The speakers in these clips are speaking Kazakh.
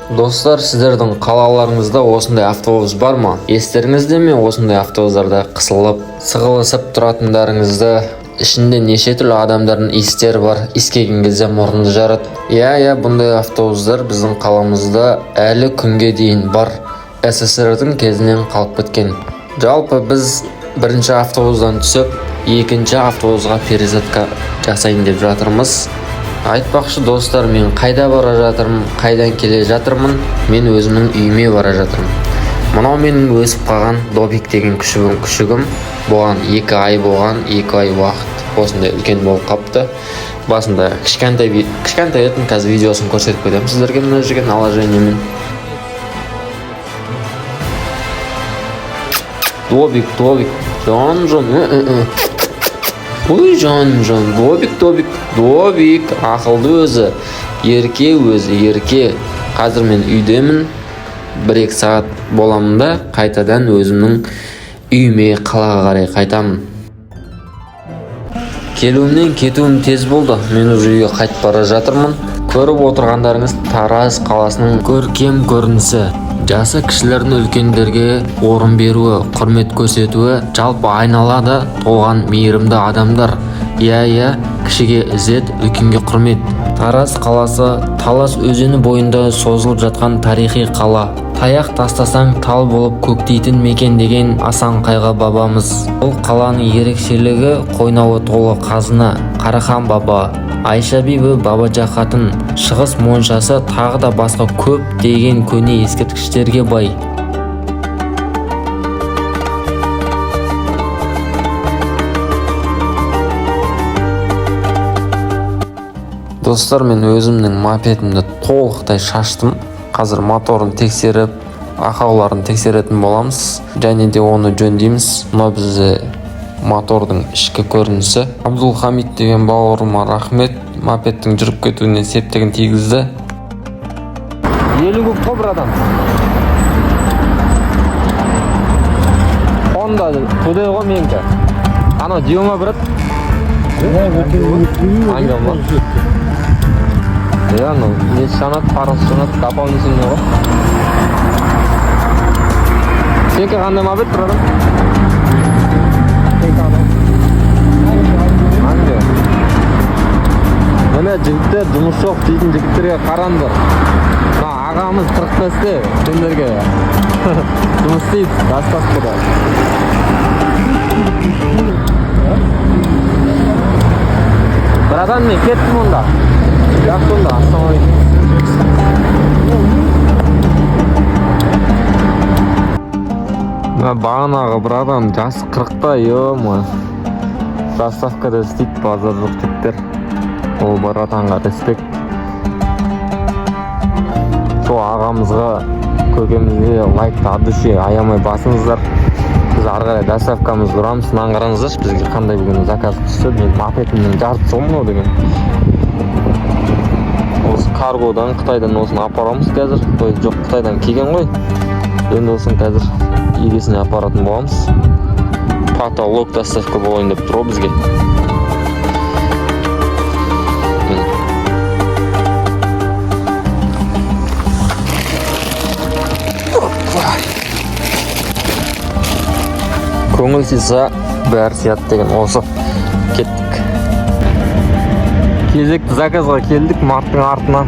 Достар, сіздердің қалаларыңызда осындай автобус бар ма? Естеріңізде ме, осындай автобустарда қысылып, сығылысып тұратындарыңызды? Ішінде неше түрлі адамдардың иістері бар, иіскеген кезде мұрынды жарады. Иә, бұндай автобустар біздің қаламызда әлі күнге дейін бар. СССР-дің кезінен қалып кеткен. Жалпы, біз бірінші автобустан түсіп, екінші автобусқа пересадка жасайын деп жатырмыз. Айтпақшы, достар, мен қайда бара жатырмын, қайдан келе жатырмын? Мен өзімнің үйіме бара жатырмын. Мынау менің өсіп қалған Добик деген күшігім. Бұған 2 ай болған, 2 ай уақыт осындай үлкен болып қапты. Басында кішкентай, кішкентай едім. Қазір видеосын көрсетіп кетемін сіздерге мына жерге наложениемен. Добик, Добик, жан, жан, ой, жан, жан, Добик, Добик, Добик, ақылды өзі, ерке өзі, ерке. Қазір мен үйдемін, 1-2 сағат боламын да, қайтадан өзімнің үйіме, қалаға қарай қайтамын. Келуімнен кетуім тез болды. Мен уже үйге қайтып бара жатырмын. Көріп отырғандарыңыз — Тараз қаласының көркем көрінісі. Жасы кішілердің үлкендерге орын беруі, құрмет көрсетуі, жалпы айналада толған мейірімді адамдар. Иә, кішіге ізет, үлкенге құрмет. Тараз қаласы — Талас өзені бойында созылып жатқан тарихи қала. Таяқ тастасаң, тал болып көктейтін мекен деген Асан Қайғы бабамыз. Бұл қаланың ерекшелігі — қойнауы толы қазына: Қарахан баба, Айша бибі, Бабажа қатын, Шығыс моншасы, тағы да басқа көптеген көне ескерткіштерге бай. Достар, мен өзімнің мопедімді толықтай шаштым. Қазір моторын тексеріп, ақауларын тексеретін боламыз және де оны жөндейміз. Мынау бізде мотордың ішкі көрінісі. Абдулхамид деген бауырыма рахмет, мопедтің жүріп кетуіне септігін тигізді. 50 куб қой, братан. Honda Today ғой менікі. Анау Дио ма, брат? Ангел ма? Иә, анау несі жанады, фарасы жанады, дополнительный ғой. Сенікі қандай мопед, братан? Ангел. Міне, жігіттер, жұмыс жоқ дейтін жігіттерге қараңдар. Мына ағамыз 45-те сендерге жұмыс істейді доставкада. Братан, мен кеттім онда. Жақсы онда, ассалаумағалейкум. Мына бағанағы братан жасы 40-та, ё. Доставкада істейді, базар жоқ, жігіттер. Ол братанға респект. Сол ағамызға, көкемізге лайкты от души аямай басыңыздар. Біз ары қарай доставкамызды ұрамыз. Мынаны қараңыздаршы, бізге қандай бүгін заказ түсті. Мен мопедімнің жартысы ғой мынау деген. Осы каргодан, Қытайдан осыны апарамыз қазір. Ой, жоқ, Қытайдан келген ғой. Енді осыны қазір егесіне апаратын боламыз. Потолок доставка болайын деп тұр ғой бізге. Міне. Опа. Көңіл сыйса, бәрі сияды деген осы. Кеттік. Кезекті заказға келдік марттың артына.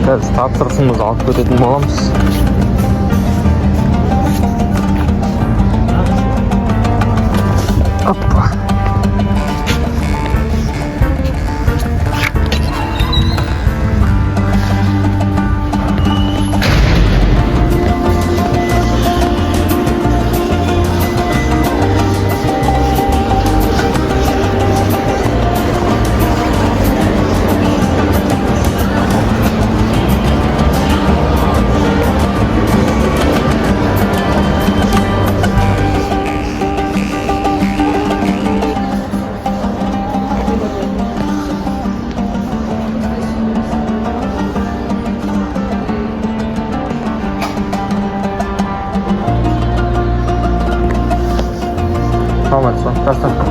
Қазір тапсырысымызды алып кететін боламыз. Оппа. Саламатсыз ба? Доставка.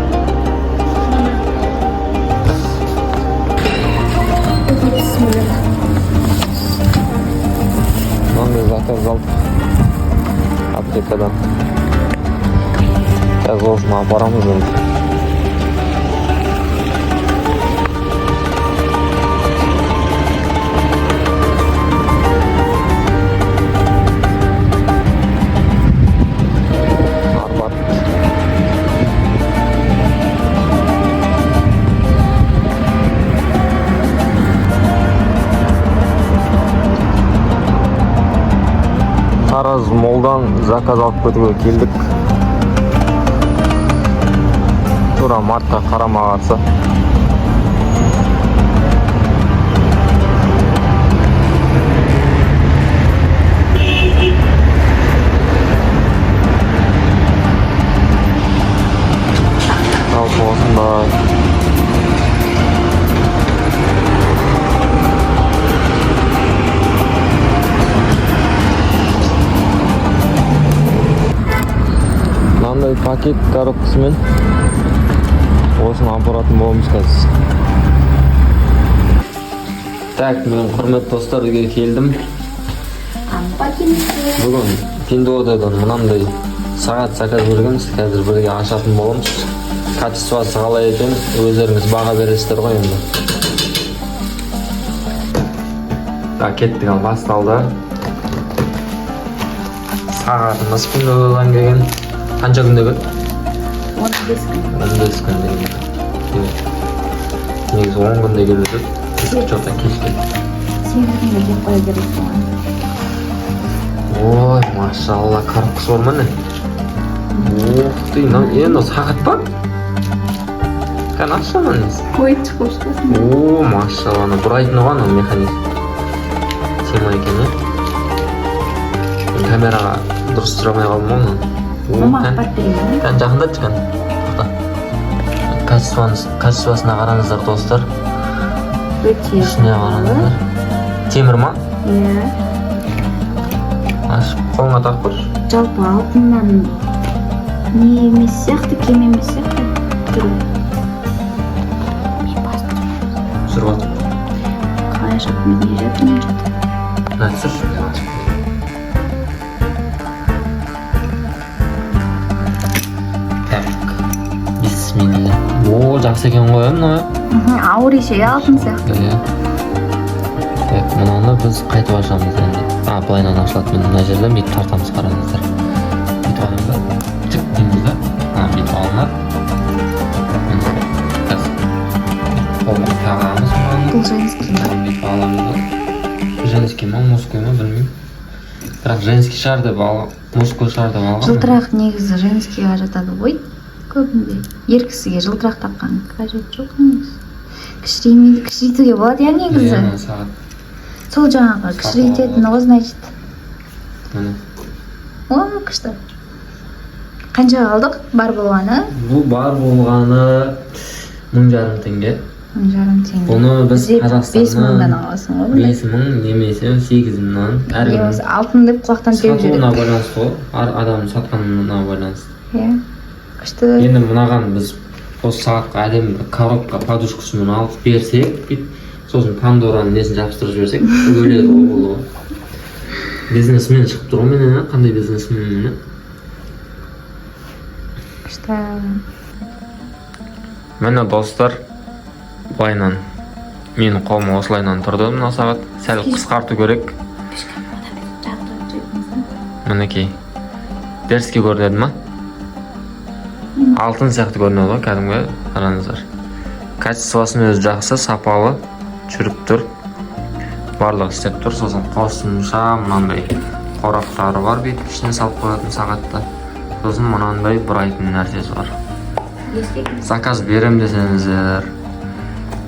30 минут. Аптекадан. Қазір осыны апарамыз енді. Арбат. Тараз Молдан заказ алып кетуге келдік. Тура Мартқа қарама қарсы. Жалпы осындай. Мынандай пакет коробкасымен осыны апаратын боламыз қазір. Так, мен, құрметті достар, үйге келдім. Бүгін Пиндуодуодан мынандай сағат заказ бергенбіз. Қазір бірге ашатын боламыз. Качествосы қалай екен, өздеріңіз баға бересіздер ғой енді. Так, кеттік, ал басталды. Сағатымыз Пиндуодуодан келген. Қанша күнде келді? 15 күн. 15 күнде келді. Негізі 10 күнде келіп еді. Что-то кеш келді. 8 күнде келіп қоя бересің ғой. Ой, машалла, коробкасы бар ма, не? Ух ты, мынау не, мынау сағат па? Кәне, ашшы ана несі. Ой, шығып шығасың. О, машалла, ана бұрайтыны ғой, анау механизм. Тема екен, иә? Мен камераға дұрыс түсіре алмай қалдым ғой мынаны. О, Мама кәне. апарып берейін ба? Кәне, жақындатшы, кәне. Тоқта. Качествосына қараңыздар, достар. Өте. Ішіне қараңыздар. Темір ма? Иә. Ашып қолыңа тағып көрші. Жалпы алтыннан не емес сияқты, кем емес сияқты түрі. Мен басып Түсіріп жатыр. Қалай ашады, мен не жатырмын жатыр. Мына, түсірші, мен ашып берейін. Так, бисмилля. О, жақсы екен ғой, иә, мынау? Ауыр еще, иә, алтын сияқты. Иә. Так, мынаны біз қайтып ашамыз енді. А, былайынан ашылады. Міне, мына жерден бүйтіп тартамыз, қараңыздар. Бүйтіп аламыз да, чик дейміз да, а, бүйтіп алынады. Міне, қазір қолға тағамыз мынаны. Бұл женский ма? Мынаны бүйтіп аламыз да. Женский ма, мужской ма, білмеймін. Бірақ женский шығар деп ал, мужской шығар деп алғанмын. Жылтырақ негізі женскийға жатады ғой көбінде. Ер кісіге жылтырақ таққан қажет жоқ негізі. Кішіреймейді, кішірейтуге болады, иә, негізі. Иә, мына сағат. Сол жаңағы кішірейтетін ғой, значит. Міне. О, күшті. Қаншаға алдық бар болғаны? Бұл бар болғаны 1500 теңге. 1500 теңге. Бұны біз Бізде 5000-дан Қазақстаннан аласың ғой бұндай. 5000 немесе 8000-нан, Не әркімнің болмаса алтын деп құлақтан теуіп сатуына жібереді. байланысты ғой, әр адамның сатқанына байланысты. Иә, күшті. Енді мынаған біз осы сағатқа әдемі бір коробка, подушкасымен алып берсек, бүйтіп, сосын Пандораның несін жабыстырып жіберсек, өледі ғой бұл ғой. Бизнесмен шығып тұр ғой менен, а? Қандай бизнесмен мен? Күшті. Міне, достар, былайынан менің қолыма осылайынан тұрды мына сағат. Сәл қысқарту керек. Мінекей, дерзкий көрінеді ма? Алтын сияқты көрінеді ғой кәдімгі. Қараңыздар, качествосының өзі жақсы, сапалы жүріп тұр, барлығы істеп тұр. Сосын қосымша мынандай қораптары бар, бүйтіп ішіне салып қоятын сағатты. Сосын мынандай бұрайтын нәрсесі бар. Заказ берем десеңіздер,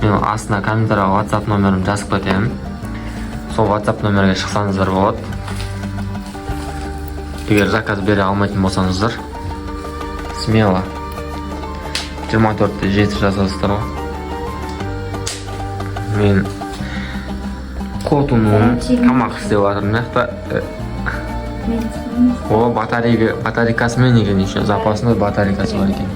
мен астына комментарийға WhatsApp номерімді жазып кетемін. Сол WhatsApp номерге шықсаңыздар болады, егер заказ бере алмайтын болсаңыздар. Смело 24/7 жазасыздар ғой. Мен қотыным, тамақ істеп жатырмын мына жақта. О, батарейкасымен екен еще, запасной батарейкасы бар екен.